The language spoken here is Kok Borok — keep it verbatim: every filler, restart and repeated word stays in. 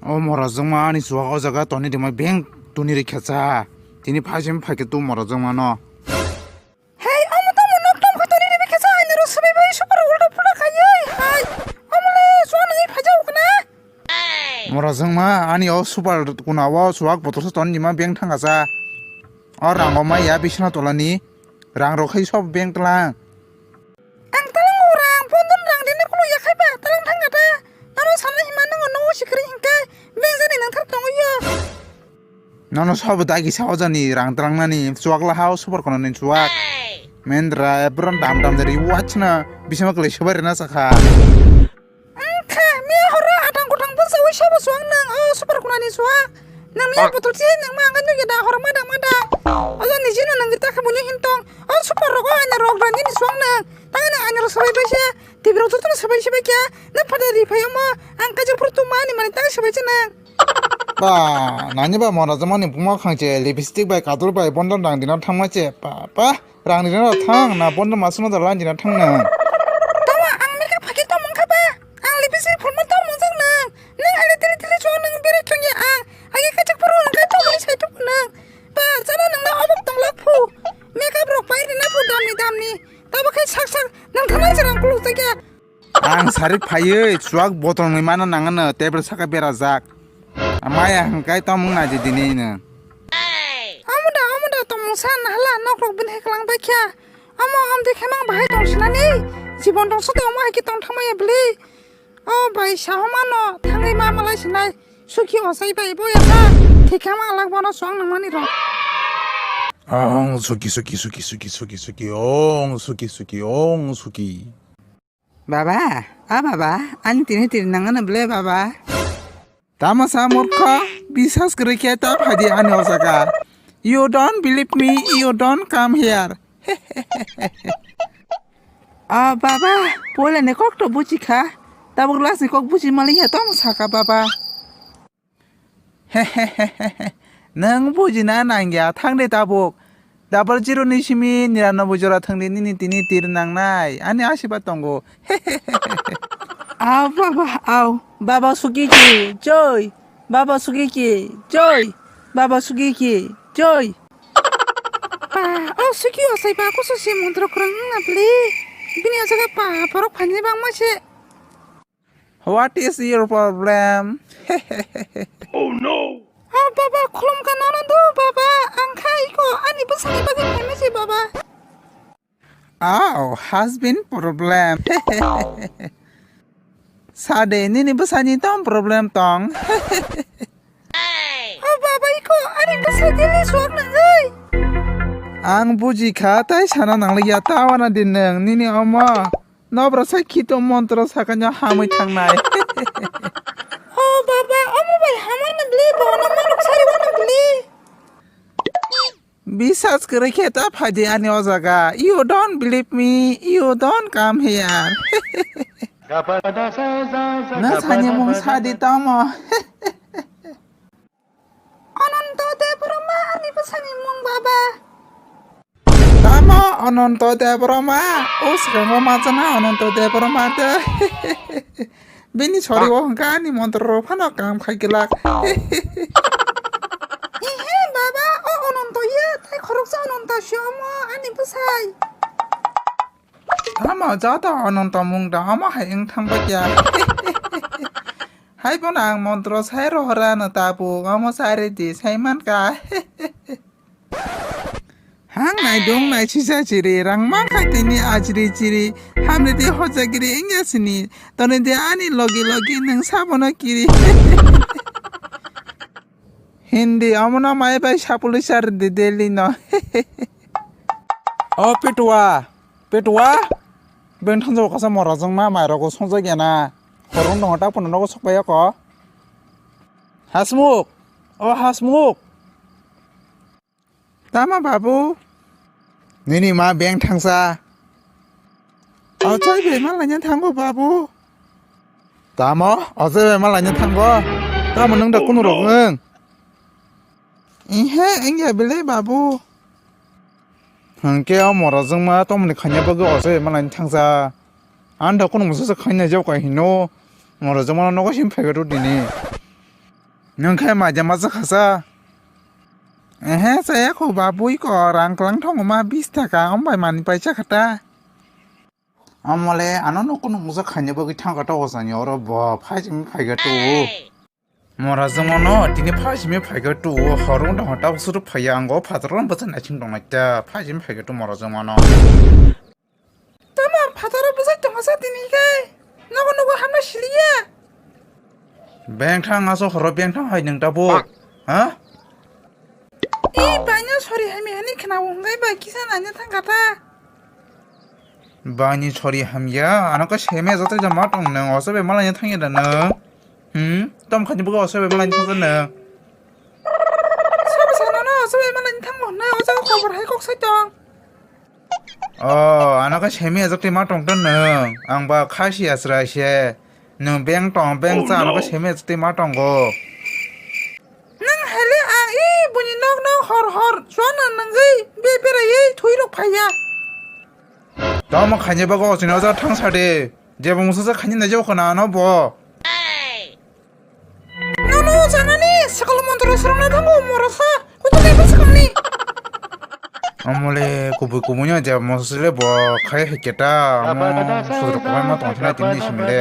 O mora jwngma ani chuwak o jaga toni rima beng tuni rikha cha. Tini phaisem phaikhe tu mora jwngma no. Hei, omo tamo nok tom kha toni rima khe cha, ani ro subai bai super ulta pura khayai. Hai, omo le chuwak nangwi phaijao kana. Mora jwngma ani o super kuna o chuwak botol sa toni rima beng thangkha cha. O rango maya bisna tolani rang rok khai sob beng tlang. Ang talango rang, bondon rang dina kulo yakhai ba, talang thang gata. Naro sana hima nango no sikri hingke, beng jani nang thar tongo yo. Nono sobo dagi sao jani rang talang nani, chuwak la hao super kono ni chuwak. Mendra, ebron dam dam dari watch na, bisma kle sobai rena sakha. Wngkha, miya horo atang kotang bwsa ui sabo suang nang, o super kunani suak. Nang miya botol si nang ma angka nugya da horo madang madang. Ojo niji no nang gita khe buni hintong. O super rogo aina rok rani ni suang nang. Tang nang aina rok sabai bai se. Tibi rok joto no sabai sabai kya. Na pada ri phai omo. Ang kaisa puru tu mani mani tang sabai se nang. Ba, nani ba mora jama ni buma khang che lipstick bai kadul bai bondon rang dina thangma che. Pa, pa. Rang rina rok thang, na bondo masuma da lan jina thang na. Tama ang meka phaki tamo wngkha ba? Ang lipisi phulma tamo wngkha nang. Nang ali tili tili chong nang beri chong ya ang. Agi kachak phuru ang kai tamo ni sai tuku nang. Ba, jana nang na obok tong lak phu. Makeup rok pai rina phu damni damni. Tabo khai sak sak nang thanai jarang kuluk tagya. Ang sarik phaiwi chuwak botol ni mana nangano table saka berajak. Maya hwnkhe tongmung naidi dini no. Omo da, omo da, tongmung sa nahala nokrok bini hai kwlang bai kha. Omo, omo de khe mang bahai tong sinani. Jibon tong sa de omo hai khe tong thangmaya bwlwi. O bai, saho mano, thangwi ma malai sinai. Suki osai bai bo ya kha. Thikha ma alak bono chwng nangmani rok. Ong suki, suki, suki, suki, suki, suki, ong suki, suki, ong suki. Baba, a baba, ani tini tiri nangano ble baba. Tamo sa murkho, bisas kwrwi khe ta phaidi ani o jaga. You don't believe me, you don't come here. A baba, poila ni kok to buji kha. Tabuk last ni kok buji maliya tamo saka baba. Nwng bujina nangya, thangdi tabuk. Double zero ni simi niranoboi jora thangdi, nini tini tir nangnai. Ani asiba tongo. Au baba, au. Baba suki ki joy. Baba suki ki joy. Baba suki ki joy. Pa, o suki osai pa kusu si montro kurang na pli. Bini asaga pa, porok phani bang ma se. What is your problem? Oh no! Oh baba, khulum ka nono do baba, ang kha iko ani bwsani bagwi phaima se baba. Oh, husband problem. Sade, nini bwsani tong problem tong. Oh baba, iko ani bwsai dili suak nangwi. Ang buji kha, tai sana nangli ya, ta wana din nang, nini omo. Nobra sai khito montro sakanya hamwi thangnai. Oh baba, omo bai hamar na bli, bono manuk sari wana bli. Bisas kwrwi khe ta phaidi ani o jaga. You don't believe me, you don't come here. Na sani mung sadi tamo. Ananto Debbarma ani bwsani mung baba. Tamo Ananto Debbarma? O swkango machana Ananto Debbarma de. Bini sori o hwnkha ani montro rok phano kam khai glak. Ihe baba, o Ananto ya tai khoroksa Ananto si omo ani bwsai. Tamo joto Ananto mung da omo hai wng thang bakya. Hai bono ang montro sai rohora no tabuk, omo sai ridi, sai mankha. Hang nai dong nai sisa chiri, rang mankha tini achiri chiri, hamri di hoja giri wngya sini, toni di ani logi logi nwng sabono kiri. Hindi, omo no mai bai sapului sar di Delhi no. O Petua, Petua, beng thangjao kasa mora jwngma mai rogo songjak ya na. Horong tongo ta pono nogo sokpai yako. Hasmuk, o Hasmuk. Tama babu? Nini ma beng thangsa. Ochai bai ma laina thango babu. Tamo, ochai bai ma laina thango. Tamo nwng da kunu rok nwng. Ihe, wngya belai babu. Hwnkhe o mora jwngma tomoni khaina bagwi ochai bai ma laina thangsa. Ang da kunu musa sa khaina jao kai hino. Mora jwngma nogo sim phaiga to dini. Nwng khe maida masa khasa? Ehe, chaya kho ba bui ko, rang klang thongo ma bis taka, om bai mani paisa khata. Amole, ano no kunu musa khaina bagwi thang kata o jani oro bo, phai jimi phai ga tu. Mora jongmano, tini phai jimi phai ga tu, horung dong ta suru phai ya, ango phataro basa naising dong naita, phai jimi phai ga tu mora jongmano. Tamo phataro bwsai tongo sa tini khe. Nogo nogo hamna siliya. Bengthang aso horo bengthang hai nwng tabuk. Ha? I baino sori hamya hani khnawo hwnkhai bai kisa naina thangkha ta. Baini sori hamya, ano khe seme joto jama tong nwng, oso be malaina thangya da nwng. Hmm? Tom khani bugo oso be malaina thangkha nwng. Sobo sanano oso be malaina thangmo hwnwi ojago khobor hai kok sai tong. Oh, ano khe semi ajak twi ma tong ton nwng. Ang ba khasi asra se. Nwng beng tong, beng cha, ano khe semi ajak twi ma tongo. Nwng hele ang i buini nok nok hor hor chuana nangwi be beraiwi thwi rok phaiya. Tamo khaini bago chini oja thang sa de. Jebo musa sa khaini na jebo khana ano bo. Nono janani sakal montro srangna thango morasa. Kutu level sakal ni. Amole kubui kubui no jebo musa le bo khai heketa. Amo sudro kubai ma tong thana tini simile.